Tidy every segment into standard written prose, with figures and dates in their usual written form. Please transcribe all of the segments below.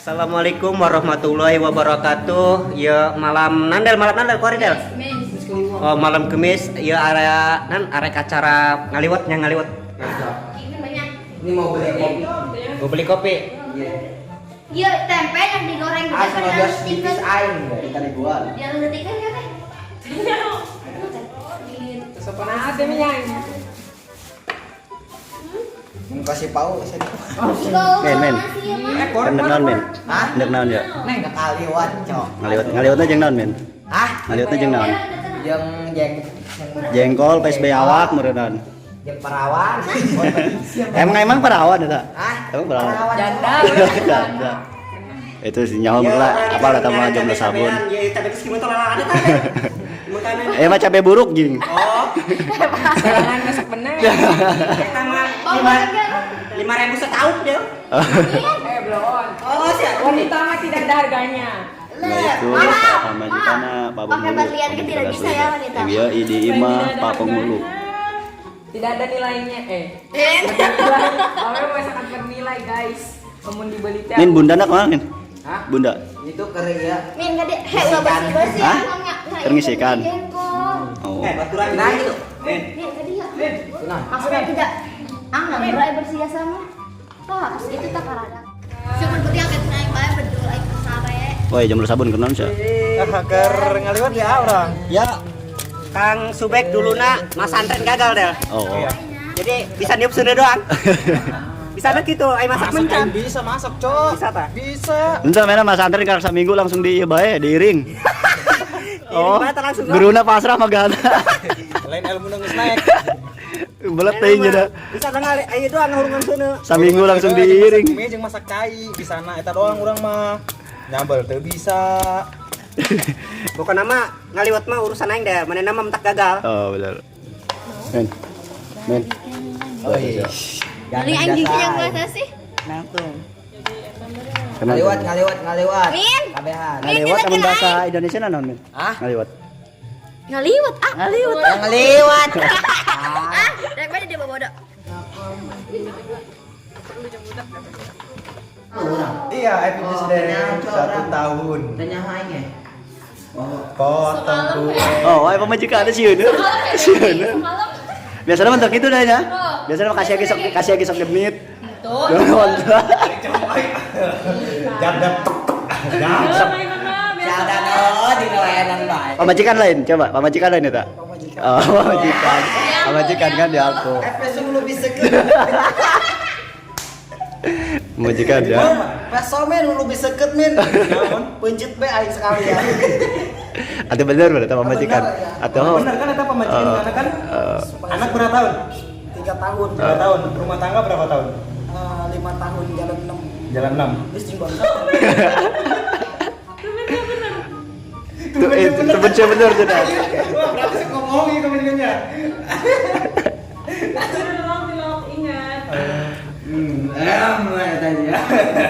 Assalamualaikum warahmatullahi wabarakatuh. Ya, malam nandel, malam nandel kuari del. Oh, malam Kemis ya, area nan arek acara ngaliwet nya, ngaliwet. Ini mau beli kopi. Mau beli kopi. Iya. Iya, tempe yang digoreng Ah, juga kan 15 tipis aing dari tadi gua. Yang detikan ya teh. Sopan ada minyak. Mau kasih pau saya. Men, men. Hendak naon, men? Hah? Hendak naon ya? Neng ngaliwat, cok. Ngaliwet, ngaliwetna jeung naon, men? Hah? Ngaliwetna jeung naon? Jeung jeng Jengkol, PSB awak meureunnan. Jeung perawan. Emang emang perawan eta? Hah? Emang perawan. Janda. Janda. Itu si nyaho lah, apa lah mah jomblo sabun. Eh, mah cabe buruk jing. Oh, Jangan masuk bener. 5.000 setahun dia. Eh, belum. Oh, siap. Wanita mah tidak ada harganya. Nah, itu pamajikanna Pak Pakai Penghulu. berlian kan tidak bisa ya wanita. Iya, di imah Pak Penghulu. Tidak ada nilainya. Eh. Bernilai. Awewe mah sangat bernilai, guys. Namun dibeli teh. Min, bunda nak kemana, Min? Hah? Bunda. Itu kering ya. Min gede, he ulah bersih-bersih. Hah? Keur ngisikan? Jengkol. Oh. Eh, baturan Nah, itu. Min. Min gede ya. Nah. Maksudnya tidak ah nggak bersih ya sama. Tah, itu tak karada. Syukur putih angkat naik bae bedul aing sare. Woi, jomblo sabun keur naon sia? Keur ngaliwat ya orang. Ya. Kang Subek dulu nak masantren gagal deh. Oh. Jadi bisa niup seuneu doang. Bisa gitu, ai masak mencan. Bisa masak, cok. Bisa ta? Bisa. Entah mana mas antren karena seminggu langsung di ieu bae diiring. Oh, banget langsung. Guruna pasrah magana. Lain ilmu geus naik. Belet teuing nya. Bisa dengar ayo doang ngahurungan seuneu. Saminggu langsung diiring. Masak mie jeung masak cai di sana eta doang urang mah. Nyambel teu bisa. Bukan nama ngaliwat mah urusan aing deh, mana nama mentak gagal. Oh, benar. Men. Men. Oh iya. Beli anjing yang bahasa sih. Langsung. Ngaliwat, ngaliwat, ngaliwat. Min. Kabehan. Ngaliwat amun bahasa Indonesia naon, Men? Hah? Ngaliwat. Ngaliwat ah. Ngaliwat. Ngaliwat. Ah, rek bae dia bodoh. Iya, FPJ 1 tahun. Tanya aing ya. Potong kue. Oh, ai pamajikan ada sieun. Sieun. Biasanya mah gitu dah ya. Biasanya mah kasih lagi sok genit. Tuh. Jam jam. Jam. Sadano di layanan bae. Pamajikan lain, coba pamajikan lain eta. Oh, pamajikan. Pamajikan kan di aku. Pesong lebih seket. Pamajikan ya. Peso men lebih seket men. Pencet be aing sekali ya. Atau bener bener atau pamajikan. Atau Bener kan eta pamajikan Eh, karena kan eh, anak berapa tahun? 3 tahun, 3 tahun. Rumah tangga berapa tahun? 5 tahun jalan 6. Jalan 6. Terus jeung bangsa. Tuh, eh, itu bener bener sudah. Wah, berarti sih ngomong ya pamajikannya.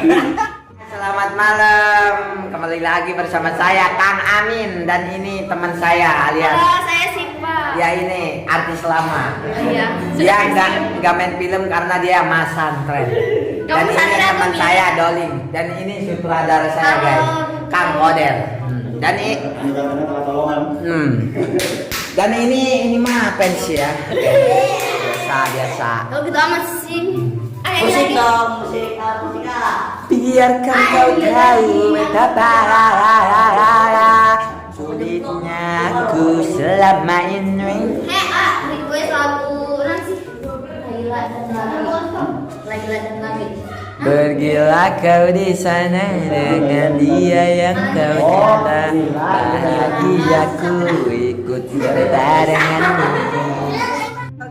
Ingat. Selamat malam, kembali lagi bersama saya Kang Amin dan ini teman saya alias Halo, saya Sipa. ya ini artis lama. Iya. Dia nggak main film karena dia masantren. Kamu Dan ini pesantren teman atau saya Doling dan ini sutradara saya Halo. guys, Kang Koder. Dan ini Dan ini mah fans ya. Biasa biasa. Kalau gitu amat sih. Ah, ini Musik lagi. dong, musik, musik ah. Biarkan kau tahu betapa sulitnya aku selama ini. Hei, ah, request lagu nanti. Laila dan Lagi. Laila dan Lagi. Pergilah kau di sana dengan dia yang kau cinta. Bahagia ku ikut serta denganmu.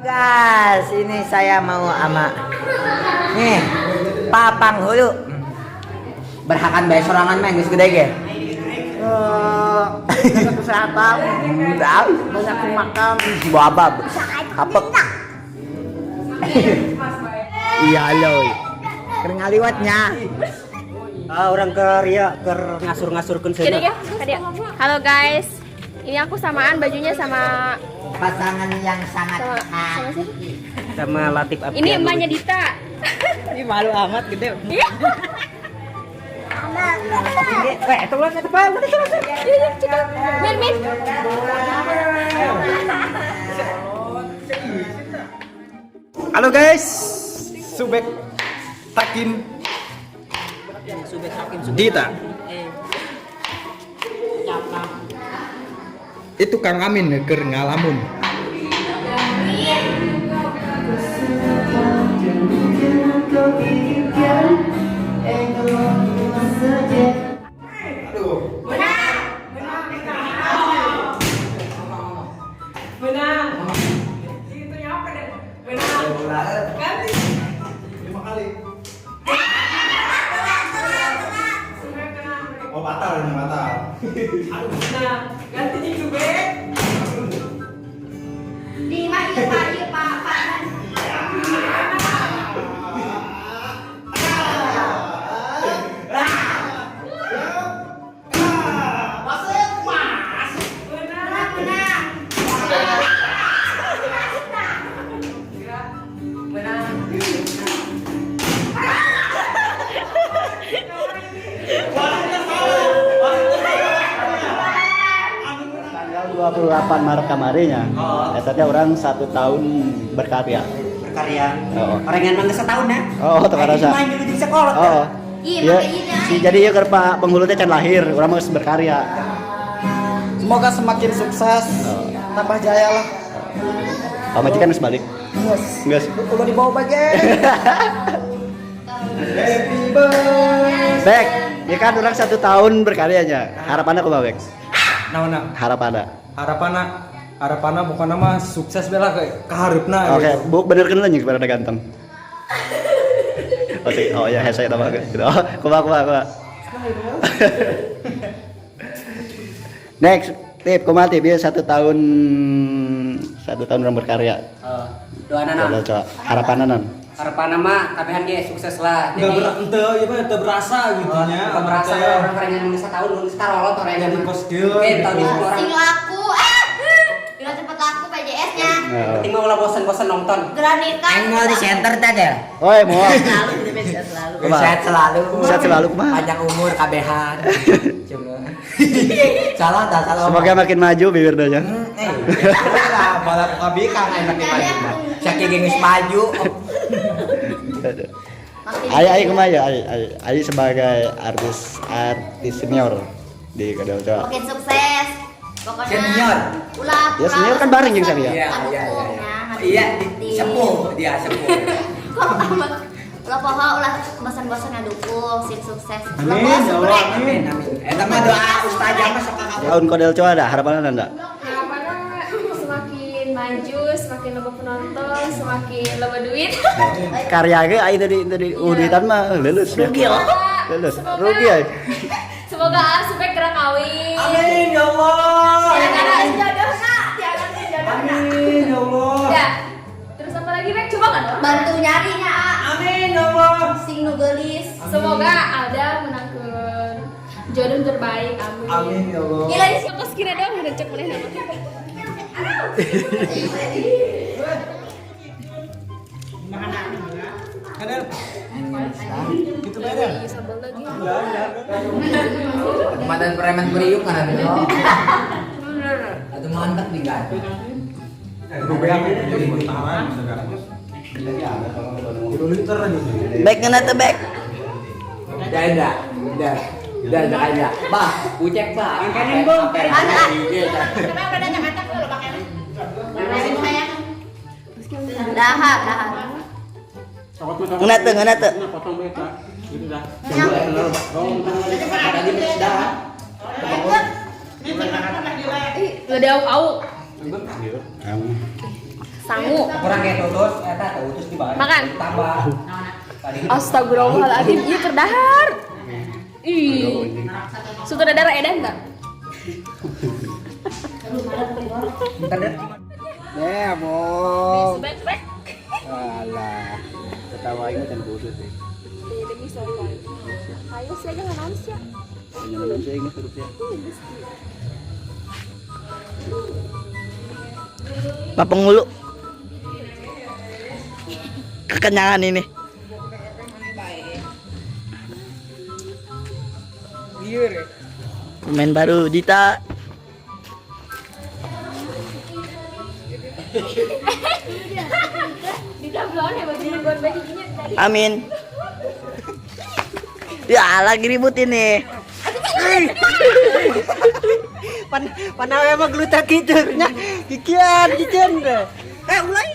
Guys, ini saya mau ama nih Papang Hulu. Berhakan bae sorangan mah geus gede ge. Jaga kesehatan, Tahu. banyak makan. Babab. Kapek. Iya loh. Keur ngaliwatnya. Ah, orang ke ria keur ngasur-ngasurkeun Jadi seuneu. ya, tadi. Halo guys. Ini aku samaan bajunya sama Pasangan yang sangat sama sama siapa? Sama Latif Abdian. Ini emaknya Dita. Ini malu amat gede. Iya. Eh, eta ulah eta pa, ulah eta. Iya, cekal. Min, min. Halo guys, Subek Takin Dita. Itu Kang Amin keur ngalamun. Menang. Itu apa deh? Menang. Ganti. 5 kali. Oh batal ini batal. Nah, ganti di Subek. Lima iya Pak, iya Pak, Pak. Menang, menang. Menang. Tanggal 28 Maret kamarinya, eta teh urang 1 tahun berkarya. Berkarya. Oh. Orang yang mangga setahun ya. Oh, teu karasa. Main dulu di sekolah. Oh. Iya, Iya, makanya si jadi ieu keur Pak Penghulu teh can lahir, urang mah geus berkarya. Semoga semakin sukses, tambah jaya lah. Pamajikan geus balik. Yes. Geus. Udah dibawa bagian. Happy birthday. Bek, ya kan urang 1 tahun berkaryanya. Harapannya kumaha, Bek? Naonna? Harapanna. Harapanna harapanna pokokna mah sukses bela ke kahareupna Oke, gitu. bu benerkeun lah nya kepada ganteng. Oh, sih. Oh ya, saya tambah gitu. Oh, kumaha kumaha kumaha. Next, tip kumaha tip ya 1 tahun 1 tahun urang berkarya. Doana Coba, coba. Harapanna non. Harapanna mah kabehan ge sukses lah. Nggak ber, ente, iya mah ente berasa gitu nya. Nggak berasa Ente. orang orang yang setahun nulis tarolot orang yang Jadi kos kieu, Oke, tahun gitu. ini orang. Sing laku. Ah. Geura cepet laku PJS-nya. Penting mah ulah bosen-bosen nonton. Geura nikah. Aing mau di center teh deh. Oi, mau. Selalu sehat selalu. Sehat selalu. Sehat selalu kumaha? Panjang umur kabehan. Cuma. Salah tak salah. Semoga makin maju bibir doanya. Eh, lah balap kabi kang enak maju. Saking geus maju. Ai ai kumaha ya? Ai ai ai sebagai artis artis senior di Kadal coba. Makin sukses. Pokoknya Senior. Ulah. Ya, senior kan bareng jeung saya. Iya, iya, iya. Iya, sepuh dia sepuh. Kok amat. Ulah poho ulah bosan-bosan ngadukung sing sukses. Ulah Amin, poho ya Allah, subrek. Amin, amin. Eta mah doa ustazah mah sok kakak. Tahun Kodel coba ada harapannya enggak? Harapannya semakin maju, semakin loba penonton, semakin loba duit. Karya ge ai tadi tadi uditan mah lulus ya. Rugi Lulus. Rugi ai. Semoga supaya kerang kawin. Amin ya Allah. Tiada jodohna, tiada jodohna. Amin ya Allah. Ya. Terus apa lagi, Bek? Coba kan? Bantu nyarinya, A. Amin ya Allah. Sing nu geulis. Semoga Alda menangkan jodoh terbaik. Amin. Amin ya Allah. Gila, ini aku sekira doang udah cek maneh nama. Kadel. Gitu beda. Iya, sambal lagi. Mantan preman priuk kan ada. Atau mantap nih kan. Baik ngena teh baik. Udah, udah, udah. Udah, udah aja. Bah, ucek, Pak. Makanin, Bung. Ada. Iya, Kenapa ada anak lo pakainya? Dahar, dahar. Ngena teh, ngena teh. Ih, udah au-au. Sangu. Kurang kayak tutus, eta tutus di bawah. Makan. Tambah. Astagfirullahaladzim, iya kerdahar. Ih. Sutradara edan tak? Eh, bong. Back back. Alah. Ketawa ini kan khusus sih. Iya, demi sopan. Ayo sih aja nggak naon sih. Hanya nonton sih ini hurufnya. Pak Penghulu. Kekenyangan ini. Lieur ya. Pemain baru Dita. Di belon ya baju buat baju gini tadi. Amin. Ya lagi ribut ini. Pan panawe mah gelutak kitu nya. Kikian, kikian deh. Eh, ulah.